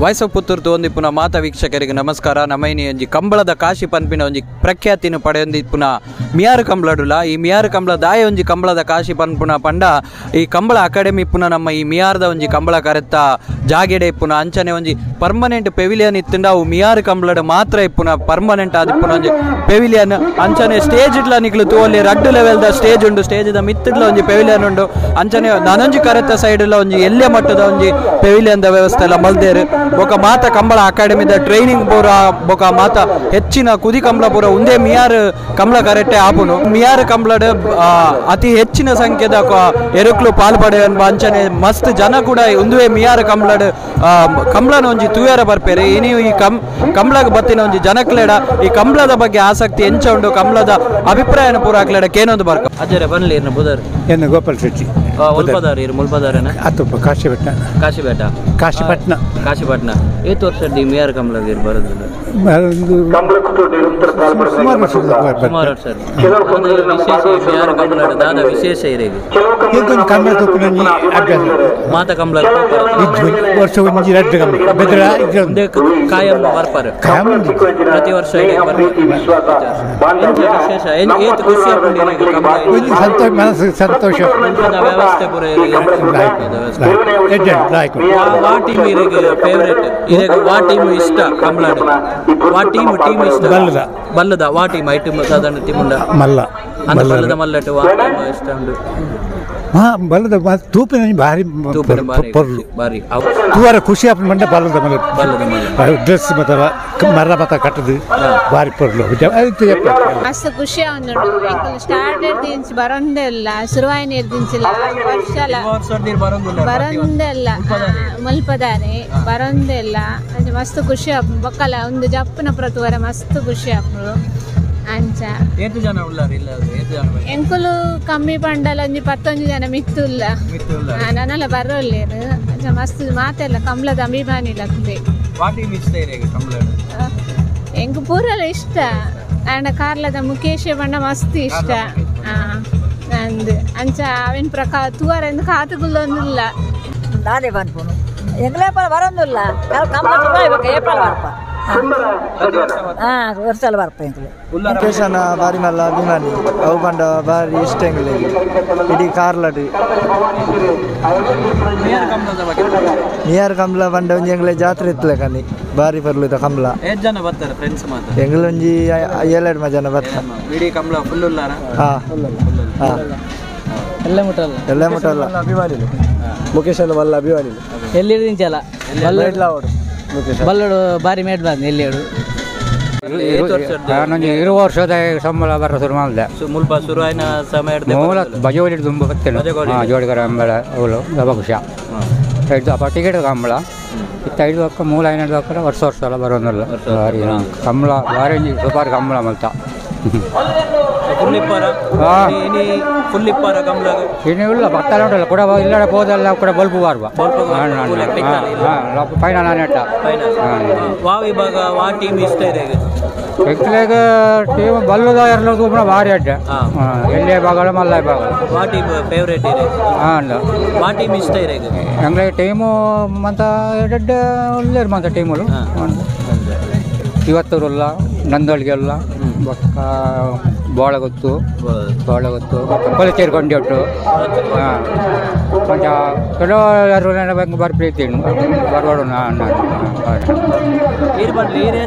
Voice of Puttur ತೋಂದಿಪ್ಪುನ ಮಾತಾ ವೀಕ್ಷಕರಿಗೆ ನಮಸ್ಕಾರ. ನಮೈನಿ ಒಂಜಿ ಕಂಬಳದ ಕಾಶಿ ಪನ್ಪಿನ ಒಂಜಿ ಪ್ರಖ್ಯಾತಿನ ಪಡೆಯೊಂದಿಪ್ಪುನ ಮಿಯಾರು ಕಂಬಳಡುಲ. ಈ ಮಿಯಾರು ಕಂಬಳ ದಾಯ ಒಂಜಿ ಕಂಬಳದ ಕಾಶಿ ಪನ್ಪುನ ಪಂಡ ಈ ಕಂಬಳ ಅಕಾಡೆಮಿ ಇಪ್ಪುನ ನಮ್ಮ ಈ ಮಿಯಾರದ ಒಂಜಿ ಕಂಬಳ ಕರೆತ್ತ ಜಾಗೆಡೆ ಇಪ್ಪುನ ಅಂಚನೆ ಒಂಜಿ ಪರ್ಮನೆಂಟ್ ಪೆವಿಲಿಯನ್ ಇತ್ತುಂಡ ಅವು ಮಿಯಾರು ಕಂಬಳಡ್ ಮಾತ್ರ ಇಪ್ಪುನ ಪರ್ಮನೆಂಟ್ ಆದಿಪ್ಪುನ ಒಂಜಿ ಪೆವಿಲಿಯನ್. ಅಂಚನೆ ಸ್ಟೇಜ್ ಇಡ್ಲ ನಿಕ್ಲು ತೋಲಿ ರಡ್ಡು ಲೆವೆಲ್ದ ಸ್ಟೇಜ್ ಉಂಡು, ಸ್ಟೇಜ್ದ ಮಿತ್ತಿಡ್ಲ ಒಂಜಿ ಪೆವಿಲಿಯನ್ ಉಂಡು. ಅಂಚನೆ ನನೊಂಜಿ ಕರೆತ್ತ ಸೈಡ್ ಒಂಜಿ ಎಲ್ಲೆ ಮಟ್ಟದ ಒಂಜಿ ಪೆವಿಲಿಯನ್ the ವ್ಯವಸ್ಥೆ ಎಲ್ಲ ಮಲ್ದೇರು. ಬೊಕ ಮಾತ ಕಂಬಳ ಅಕಾಡೆಮಿದ ಟ್ರೈನಿಂಗ್ ಪೂರ ಬೊಕ ಮಾತ ಹೆಚ್ಚಿನ ಕುದಿ ಕಂಬಳ ಪೂರ ಒಂದೇ ಮಿಯಾರ್ ಕಂಬಳ ಕರೆಕ್ಟೇ ಆಪುನು. ಮಿಯಾರ್ ಕಂಬಳಡ್ ಅತಿ ಹೆಚ್ಚಿನ ಸಂಖ್ಯೆದ ಎರುಕ್ಲು ಪಾಲ್ ಪಡೆಯನ್ ಅಂಚನೆ ಮಸ್ತ್ ಜನ ಕೂಡ ಒಂದುವೇ ಮಿಯಾರ್ ಕಂಬಳಡ್ ಕಂಬಳನ ಒಂಜಿ ತೂಯರ ಬರ್ಪೇರೆ. ಇನಿ ಈ ಕಂಬಳಗ್ ಬತ್ತಿನ ಒಂಜಿ ಜನಕ್ಲೆಡ ಈ ಕಂಬಳದ ಬಗ್ಗೆ ಆಸಕ್ತಿ ಎಂಚ ಉಂಡು, ಕಂಬಳದ ಅಭಿಪ್ರಾಯನ ಪೂರ ಅಕ್ಲೆಡ ಕೇನೊಂದು ಬರ್ಕ ಅಜ್ಜರೆ ಬನ್ಲಿ ಇರ್ನ ಬುದರ್ ಎನ್ನು ಗೋಪಾಲ್ ಶೆಟ್ಟಿ ಮುಲ್ಪದಾರ ಇರು ಮುಲ್ಪದಾರನ ಅತ್ತಪ್ಪ ಕಾಶಿಪಟ್ನ ಕಾಶಿಪೇಟ ಕಾಶಿಪಟ್ನ ಕಾಶಿಪಟ್ನ ಏತು ವರ್ಷ ಡಿ ಮಿಯಾರ್ ಕಂಬಳಗ್ ಇರು ಬರೋದಿಲ್ಲ ಸುಮಾರು ವರ್ಷ ಸುಮಾರು ವರ್ಷ ಮಿಯಾರ್ ಕಂಬಳಡ್ ದಾದ ವಿಶೇಷ ಇರೇಗೆ ಒಂಜಿ ಕಂಬಳ ತೂಪುನ ಅಭ್ಯಾಸ ಮಾತ ಕಂಬಳ ವರ್ಷ ಒಂಜಿ ರಡ್ಡು ಕಂಬಳ ಬೆದ್ರ ಕಾಯಂ ಬರ್ಪಾರು ಕಾಯಂ ಪ್ರತಿ ವರ್ಷ ವಿಶೇಷ ಏತು ಖುಷಿ ಆಪುಂಡು ಇರೆಗ್ ಕಂಬಳ ಒಂಜಿ ಸಂತೋಷ ಮನಸ್ಸು ಸಂತೋಷ ವ್ಯವಸ್ಥೆ ಪೂರ ವಾ ಟೀಮ್ ಇರೆಗ್ ಫೇವರೇಟ್ ಇರೆಗ್ ವಾ ಟೀಮ್ ಇಷ್ಟ ಕಂಬಳಡ್ ವಾ ಟೀಮ್ ಟೀಮ್ ಇಷ್ಟ ಬಲ್ಲದ ಬಲ್ಲದ ವಾ ಟೀಮ್ ಐಟಮ್ ಸಾಧಾರಣ ಟೀಮ್ ಉಂಡ ಮಲ್ಲ ಅಂದ ಬಲ್ಲದ ಮಲ್ಲಟ್ ವಾ ಟೀಮ್ ಇಷ್ಟ ಉಂಡು. ಹಾ ಬಲ್ಲದ ತೂಪಿನ ಭಾರಿ ಪೊರ್ಲು ಭಾರಿ ತೂವರ ಖುಷಿ ಆಪುಂಡು ಪಂಡ ಬಲ್ಲದ ಮಲ್ಲ ಬಲ್ಲದ ಮಲ್ಲ ಡ್ರೆಸ್ ಮತ್ತ ಮರ ಮತ್ತ ಕಟ್ಟದು ಭಾರಿ ಪೊರ್ಲು ಮಸ್ತ್ ಖುಷಿ ಆವೊಂದುಂಡು. ಎಂಕುಲು ಸ್ಟಾರ್ಟ್ ದಿಂಚಿ ಬರೊಂದೇ ಇಲ್ಲ ಶುರುವಾಯಿನ ದಿಂಚಿಲ್ಲ ವರ್ಷಲ ಬರೊಂದೇ ಇಲ್ಲ ಮುಲ್ಪದಾನೆ ಬರೊಂದೇ ಇಲ್ಲ ಅಂಚ ಮಸ್ತ್ ಖುಷಿ ಆಪುಂಡು. ಬೊಕ್ಕಲ ಒಂದು ಜಪ್ಪುನ ಪ್ರತುವರ ಮಸ್ತ್ ಖುಷಿ ಆಪುಂಡು. ಅಂಚ ಏತು ಜನ ಉಲ್ಲಾರ್ ಇಲ್ಲ ಏತು ಜನ ಎಂಕುಲು ಕಮ್ಮಿ ಪಂಡಲ ಒಂಜಿ 11 ಜನ ಮಿತ್ತುಲ್ಲ ನನಲ ಬರೋಲ್ಲೇರು. ಅಂಚ ಮಸ್ತ್ ಮಾತೆಲ್ಲ ಕಂಬಳದ ಅಭಿಮಾನಿ ಲಕ್ದೆ. ವಾ ಟೀಮ್ ಇಷ್ಟ ಇರೆಗ್ ಕಂಬಳಡ್? ಎಂಕು ಪೂರಲ ಇಷ್ಟ ಆಂಡ ಕಾರ್ಲದ ಮುಖೇಶ್ ಬಣ್ಣ ಮಸ್ತ್ ಇಷ್ಟ ಅಂದ್ ಅಂಚ ಅವಿನ ಪ್ರಕಾರ ತೂವರ ಎಂದು ಕಾತುಗುಲ್ಲೊಂದಿಲ್ಲ ದಾದೆ ಪನ್ಪುನು ಎಂಕ್ಲೆ ಬರೋದಿಲ್ಲ ಕಂಬಳ ಏಪಲ್ ಬರ್ಪ ವರ್ಷಲ ಬರ್ಪ ಎಂಕ್ಲೆ ಮುಖೇಶನ ಬಾರಿ ಮಲ್ಲ ಅಭಿಮಾನಿ ಅವು ಪಂಡ ಬಾರಿ ಇಷ್ಟ ಎಂಕ್ಲೆಗ್ ಇಡೀ ಕಾರ್ಲಡ್ ನಿಯರ್ ಕಂಬಳ ಪಂಡ ಒಂಜಿ ಎಂಕ್ಲೆ ಜಾತ್ರೆ ಇತ್ತಲೆ ಕನಿ ಬಾರಿ ಪರ್ಲುದ ಕಂಬಳ. ಏತ್ ಜನ ಬರ್ತಾರೆ ಫ್ರೆಂಡ್ಸ್ ಮಾತ್ರ? ಎಂಕ್ಲೆ ಒಂಜಿ 7 ಜನ ಬರ್ತಾರೆ. ಇಡೀ ಕಂಬಳ ಫುಲ್ ಉಲ್ಲಾರ? ಹಾ ಹಾ ಎಲ್ಲ ಮುಟ್ಟಲ್ಲ ಎಲ್ಲ ಮುಟ್ಟಲ್ಲ ಅಭಿಮಾನಿಲು ಮುಖೇಶನ ಮಲ್ಲ ಅಭಿಮಾನಿಲು ಎಲ್ಲಿ ದಿಂಚಲ ಬಲ್ಲಡು ಬಾರಿ ಮೇಡ್ ಬಂದ ಎಲ್ಲಿಡು ನಾನೊಂದು 20 ವರ್ಷದ ಸಂಬಳ ಬರ ಶುರು ಮಾಡಿದೆ. ಮುಲ್ಪ ಶುರುವಾಯಿನ ಸಮಯ ಮೂಲ ಬಜೋಲಿ ತುಂಬ ಬರ್ತೇನೆ ಜೋಡಿಗರ ಅಂಬಳ ಅವಳು ಖುಷಿ ಐದು ಅಪ್ಪ ಟಿಕೆಟ್ ಕಂಬಳ ಇತ್ತ 5 ಅಕ್ಕ ಮೂಲ 5 ಅಕ್ಕ ವರ್ಷ ವರ್ಷ ಎಲ್ಲ ಬರೋದಿಲ್ಲ. ಭಾರಿ ಕಂಬಳ ಭಾರಿ ಸುಮಾರು ಕಂಬಳ ಮಲ್ತ ಇನ್ನು ಇಲ್ಲ ಬತ್ತಲ ಉಂಟಲ್ಲ ಕೂಡ ಇಲ್ಲ ಹೋದಲ್ಲ ಕೂಡ ಬಲ್ಬು ಬಾರ್ಬ ಫೈನಲ್ ಆನೆಟ್ಟ. ವಾ ವಿಭಾಗ ವಾ ಟೀಮ್ ಇಷ್ಟ ಇದೆ? ಎಂಕ್ಲೆಗ್ ಟೀಮ್ ಬಲ್ಲದ ಎರಲು ತೂಪುನ ಭಾರಿ ಅಡ್ಡೆ ಎಲ್ಲೇ ಭಾಗಲ ಮಲ್ಲ ಭಾಗಲ. ವಾ ಟೀಮ್ ಫೇವರೇಟ್ ಇದೆ? ಹಾಂ ವಾ ಟೀಮ್ ಇಷ್ಟ ಇದೆ ಎಂಕ್ಲೆಗ್ ಟೀಮು ಮಂತ ಎಡ್ಡೆ ಉಲ್ಲೇರು ಮಂತ ಟೀಮುಲು ಇವತ್ತೂರುಲ್ಲ ನಂದೊಳಗೆ ಎಲ್ಲ ಬೊಕ್ಕ ಬೋಳಗೊತ್ತು ಬೋಳಗೊತ್ತು ಕೊಲಚೇರು ಕೊಂಡಿ ಹಾಂ ಕೊಂಚ ಕೆಲವು ಯಾರು ಬಾರಿ ಪ್ರೀತಿ ಬರವಾಡು ನಾನು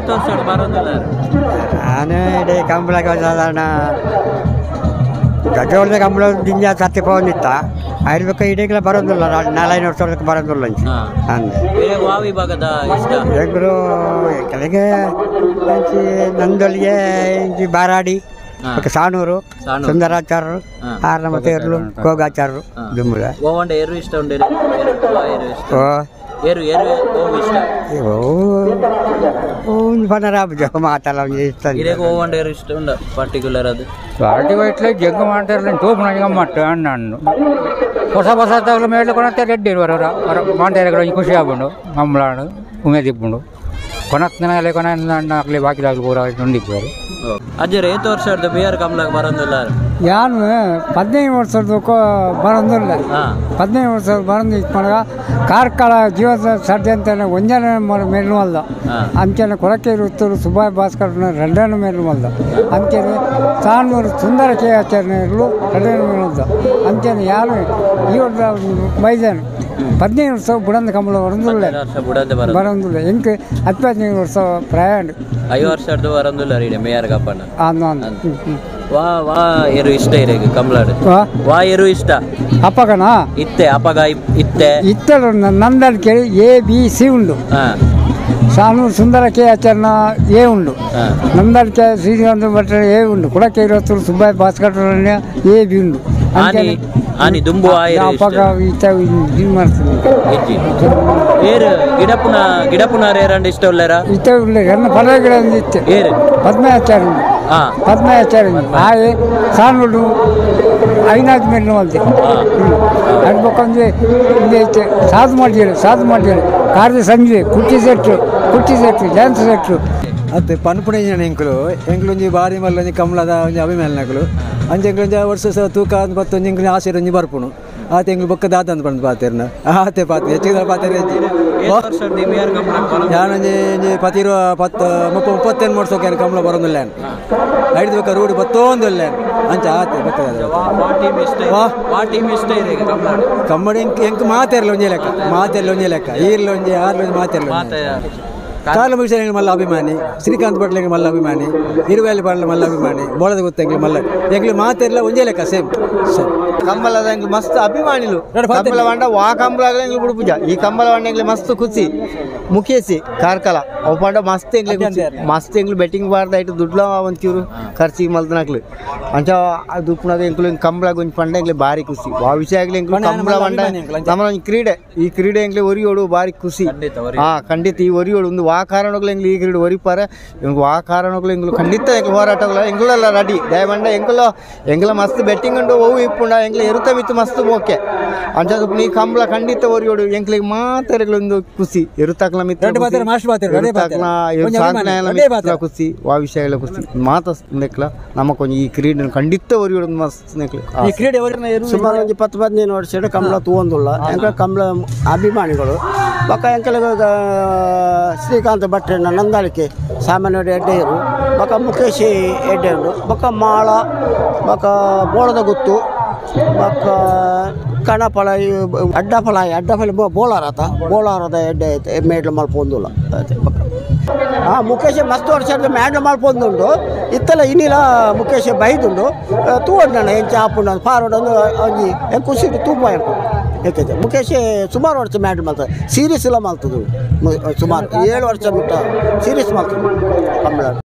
ಇಡೀ ಕಂಬಳಕ್ಕೆ ಸಾಧಾರಣ ಗಜೋಳದ ಕಂಬಳ ದಿಂಜ ಸತ್ತಿ ಪೋಂದಿತ್ತ ಐದು ಇಡೀ ಬರೋದಿಲ್ಲ 4-5 ವರ್ಷಕ್ಕೆ ಬರೋದಿಲ್ಲ ವಿಭಾಗದ ಎಂಕುಲು ಕೆಲಗೆ ನಂದೊಳಿಗೆ ಇಂಚಿ ಬಾರಾಡಿ ಸಾಣೂರು ಸುಂದರಾಚಾರ್ಯರು ಆರ್ನ ಮತ್ತೆ ಎರ್ಲು ಕೋಗಾಚಾರ್ಯರು ದುಂಬುದ ಏರು ಇಷ್ಟ ಉಂಡು ಏರು ಏರು ಇಷ್ಟ ಒಂದು ಪನರಾಬ್ ಮಾತಲ್ಲ ಒಂಜಿ ಇಷ್ಟ ಇರೆಗ್ ಓವಂಡ ಏರು ಇಷ್ಟ ಉಂಡ ಪರ್ಟಿಕ್ಯುಲರ್ ಅದು ಪಾರ್ಟಿ ಇಟ್ಲೆ ಜಗ್ಗ ಮಾಡ್ತಾರಲ್ಲ ತೂಪು ನನಗೆ ಗಮ್ಮಟ್ಟು ಅಣ್ಣ ಹೊಸ ಹೊಸ ತಗಲು ಮೇಡ್ಲು ಕೊನತ್ತೆ ರೆಡ್ಡಿ ಇರುವರು ಮಾಂಟೇರೆ ಒಂಜಿ ಖುಷಿ ಆಪುಂಡು ಕಂಬಳಾಡು ಉಮೇದಿಪ್ಪುಂಡು ಕೊನತ್ನ ಕೊನ ಅಣ್ಣ ಆಗಲಿ ಬಾಕಿದಾಗಲಿ ಪೂರ ಉಂಡಿಪ್ಪುವರು. ಅಜ್ಜರ ಏತು ವರ್ಷ ಬಿಆರ್ ಕಂಬಳಗ್ ಬರೋದಿಲ್ಲ? ಯಾನು 15 ವರ್ಷದಕ್ಕೂ ಬರೋದಿಲ್ಲ. 15 ವರ್ಷ ಬರಂದು ಇತ್ಮಗ ಕಾರ್ಕಳ ಜೀವದ ಸರ್ಜಂತನ ಒಂಜನ ಮೆಲ್ಲುವಲ್ಲ ಅಂಚನೆ ಕೊಳಕೆ ವೃತ್ತರು ಸುಭಾಷ್ ಭಾಸ್ಕರ್ನ రెండನ ಮೆಲ್ಲುವಲ್ಲ ಅಂಚನೆ ಸಾನೂರು ಸುಂದರ ಕೆ ಆಚಾರ್ಯರು రెండನ ಮೆಲ್ಲುವಲ್ಲ ಅಂಚನೆ ಯಾರು ಈ ಮೈದಾನ 15 ವರ್ಷ ಬುಡಂದ ಕಂಬಳ ಬರಂದಿಲ್ಲ ಬರಂದಿಲ್ಲ ಎಂಕ್ 15 ವರ್ಷ ಪ್ರಯಾಣ 5 ವರ್ಷದ ಬರಂದಿಲ್ಲ ರೀ ಮೇಯರ್ ಕಪ್ಪಣ್ಣ ಅಂದು ವಾ ವಾ ಎರು ಇಷ್ಟ ಇರೇಗ ಕಂಬಳಡು ವಾ ಎರು ಇಷ್ಟ ಅಪ್ಪಗನ ಇತ್ತೆ ಅಪ್ಪಗ ಇತ್ತೆ ಇತ್ತೆ ನಂದಲ್ಕೆ ಎ ಬಿ ಸಿ ಉಂಡು ಸಾನೂರು ಸುಂದರ ಕೆ ಆಚರಣ ಎ ಉಂಡು ನಂದಲ್ಕೆ ಶ್ರೀನಿವಾಸ ಭಟ್ರ ಎ ಉಂಡು ಕುಡಕೆ ಇರೋತ್ತೂರು ಸುಬ್ಬಯ್ಯ ಭಾಸ್ಕರ್ ಎ ಬಿ ಉಂಡು ಆನಿ ದುಂಬು ಅಪ್ಪಗ ಇತ್ತ ಇದು ಮಾಡ್ತೀನಿ ಏರು ಗಿಡಪುನ ಗಿಡಪುನ ರೇರಂಡ ಇಷ್ಟ ಉಳ್ಳೇರ ಇತ್ತ ಉಳ್ಳೇರ ನನ್ನ ಪದ ಗಿಡ ಇತ್ತೆ ಏರು ಪದ್ಮಾಚಾರ್ಯ ಪದ್ಮಾಚಾರ್ಯ ಆಯೆ ಸಾನೂರು ಐನಾಜ್ ಮೇಲೆ ಅಲ್ದೆ ಅನ್ಬೇಕಂದ್ರೆ ಐತೆ ಸಾಧು ಮಾಡಿದ್ರು ಸಾಧು ಮಾಡಿದ್ರು ಕಾರ್ಯ ಸಂಜೆ ಕುಟ್ಟಿ ಸೆಟ್ರು ಕುಟ್ಟಿ ಸೆಟ್ರು ಜಯಂತ ಸೆಟ್ರು ಅತ್ತೆ ಪನ್ಪುಣೆ ಎಂಕುಲು ಎಂಕ್ಲೊಂಜಿ ಬಾರಿ ಮಲ್ಲೊಂಜಿ ಕಮಲದ ಒಂಜಿ ಅಭಿಮಾನಿನಕುಲು ಅಂಚೆ ಎಂಕ್ಲೊಂಜಿ ವರ್ಷ ಸಹ ತೂಕ ಅಂದ್ ಬತ್ತೊಂಜಿ ಎಂಕ್ಲು ಆಸೆ ಒಂಜಿ ಬರ್ಪುಣು ಆತೆ ಎಂಕ್ಲು ಬೊಕ್ಕ ದಾದ ಅಂದ್ ಪಂದ್ ಪಾತೆರ್ನ ಆತೆ ಪಾತೆ ಹೆಚ್ಚಿಗೆ ಪಾತೆರ್ ಯಾನೊಂಜಿ ಒಂಜಿ ಪತಿರುವ ಪತ್ತು 38 ವರ್ಷಕ್ಕೆ ಕಮಲ ಬರೋದಿಲ್ಲ ಐದು ಬೊಕ್ಕ ರೂಢಿ ಬತ್ತೊಂದಿಲ್ಲ ಅಂಚೆ ಆತೆ ಬೊಕ್ಕ ಕಮ್ಮಡಿ ಎಂಕ್ ಮಾತೆರ್ಲ ಒಂಜಿ ಲೆಕ್ಕ ಮಾತೆರ್ಲ ಒಂಜಿ ಲೆಕ್ಕ ಈರ್ಲೊಂಜಿ ಆರ್ಲೊಂಜಿ ಮಾತೆರ್ಲ ಕಾರ್ಲ ಮುಗಿಸಲು ಮಲ್ಲ ಅಭಿಮಾನಿ ಶ್ರೀಕಾಂತ್ ಭಟ್ಲೆಂಗ್ ಮಲ್ಲ ಅಭಿಮಾನಿ ಇರುವೆಲ್ಲಿ ಪಾಡ್ಲ ಮಲ್ಲ ಅಭಿಮಾನಿ ಬೋಳದ ಗೊತ್ತೆಂಗ್ಲು ಮಲ್ಲ ಎಂಗ್ಲು ಮಾತೆರ್ಲ ಒಂಜೇ ಲೆಕ್ಕ ಸೇಮ್ ಸೇಮ್ ಕಂಬಳದ ಎಂಗ್ಲು ಮಸ್ತ್ ಅಭಿಮಾನಿಲು ಕಂಬಳ వంಡ ವಾ ಕಂಬಳ ಎಂಗ್ಲು ಬುಡುಪುಜ ಈ ಕಂಬಳ వంಡ ಎಂಗ್ಲು ಮಸ್ತ್ ಖುಷಿ ಮುಖೇಸಿ ಕಾರ್ಕಳ ಅವು ಪಂಡ ಮಸ್ತ್ ಎಂಗ್ಲು ಖುಷಿ ಮಸ್ತ್ ಎಂಗ್ಲು ಬೆಟ್ಟಿಂಗ್ ಬಾರ್ದ ಐಟು ದುಡ್ಲ ಒಂಚೂರು ಖರ್ಚಿಗೆ ಮಲ್ದನಕ್ಲು ಅಂಚ ಅದು ಉಪ್ಪುನಾಗ ಎಂಕ್ಲು ಕಂಬಳ ಒಂಜಿ ಪಂಡ ಎಂಗ್ಲು ಭಾರಿ ಖುಷಿ ವಾ ವಿಷಯ ಆಗಲಿ ಎಂಕ್ಲು ಕಂಬಳ వంಡ ನಮ್ಮ ಒಂಜಿ ಕ್ರೀಡೆ ಈ ಕ್ರೀಡೆ ಎಂಗ್ಲು ಒರಿಯೋಡು ಭಾರಿ ಖುಷಿ ಹಾ ಖಂಡಿತ ಈ ಒರಿಯೋಡು ಒಂದು ವಾ ಕಾರಣಗಳು ಎಂಗ್ಲು ಈ ಕ್ರೀಡೆ ಒರಿಪಾರೆ ಎಂಗ್ಲು ವಾ ಕಾರಣಗಳು ಎಂಗ್ಲು ಖಂಡಿತ ಎಂಗ್ಲು ಹೋರಾಟಗಳು ಎಂಗ್ಲೆಲ್ಲ ರೆಡಿ ದಯಮಂಡ ಎಂಗ್ಲು ಎಂಗ್ಲ ಮಸ್ತ್ ಬೆಟ್ಟಿಂಗ್ ಉಂಡು ಅವು ಇಪ್ಪುಂಡ ಎಂಗ್ಲು ಎರುತ ಮಿತ್ತು ಮಸ್ತ್ ಓಕೆ ಅಂಚ ಈ ಕಂಬಳ ಖಂಡಿತ ಒರಿಯೋಡು ಎಂಕ್ಲಿಗೆ ಮಾತಾಡಲು ಖುಷಿ ಎರುತಾಕ್ಲ ಮಿತ್ರ ಖುಷಿ ವಾ ವಿಷಯ ಖುಷಿ ಮಾತ ನೆಕ್ಲ ನಮ್ಮ ಕೊಂಚ ಈ ಕ್ರೀಡೆ ಖಂಡಿತ ಒರಿಯೋಡು ಮಸ್ತ್ ನೆಕ್ಲ ಈ ಕ್ರೀಡೆ ಸುಮಾರು ಒಂದು 10-15 ವರ್ಷ ಕಂಬಳ ತೂವೊಂದುಲ್ಲ ಎಂಕ ಕಂಬಳ ಅಭಿಮಾನಿಗಳು ಬೊಕ್ಕ ಎಂಕಲ ಶ್ರೀಕಾಂತ್ ಭಟ್ರನ್ನ ನಂದಾಳಿಕೆ ಸಾಮಾನ್ಯ ಎಡ್ಡೆಯರು ಬೊಕ್ಕ ಮುಖೇಶ್ ಎಡ್ಡೆ ಉಂಡು ಬೊಕ್ಕ ಮಾಳ ಬೊಕ್ಕ ಬೋಳದ ಗುತ್ತು ಬೊಕ್ಕ ಕಣಪಳ ಅಡ್ಡಫಲ ಅಡ್ಡಫಲ ಬೋಳಾರತ ಬೋಳಾರದ ಎಡ್ಡೆ ಮೇಡ್ಲು ಮಲ್ಪೊಂದುಲ್ಲ ಹಾಂ ಮುಖೇಶ್ ಮಸ್ತ್ ವರ್ಷದ ಮ್ಯಾಡ್ಲು ಮಲ್ಪೊಂದುಂಡು ಇತ್ತಲ ಇನ್ನಿಲ ಮುಖೇಶ್ ಬೈದುಂಡು ತೂವೊಂಡಣ ಎಂಚ ಆಪುಂಡು ಫಾರ್ವರ್ಡ್ ಒಂದು ಒಂಜಿ ಎಂಕ್ ಖುಷಿ ತೂಪ ಎಂಕು ಏಕೈತೆ ಮುಖೇಶ್ ಸುಮಾರು ವರ್ಷ ಮ್ಯಾಡ್ಲು ಮಲ್ತದೆ ಸೀರೀಸ್ ಎಲ್ಲ ಮಲ್ತದು ಸುಮಾರು 7 ವರ್ಷ ಮುಟ್ಟ ಸೀರೀಸ್ ಮಲ್ತದೆ ಕಂಬಳ.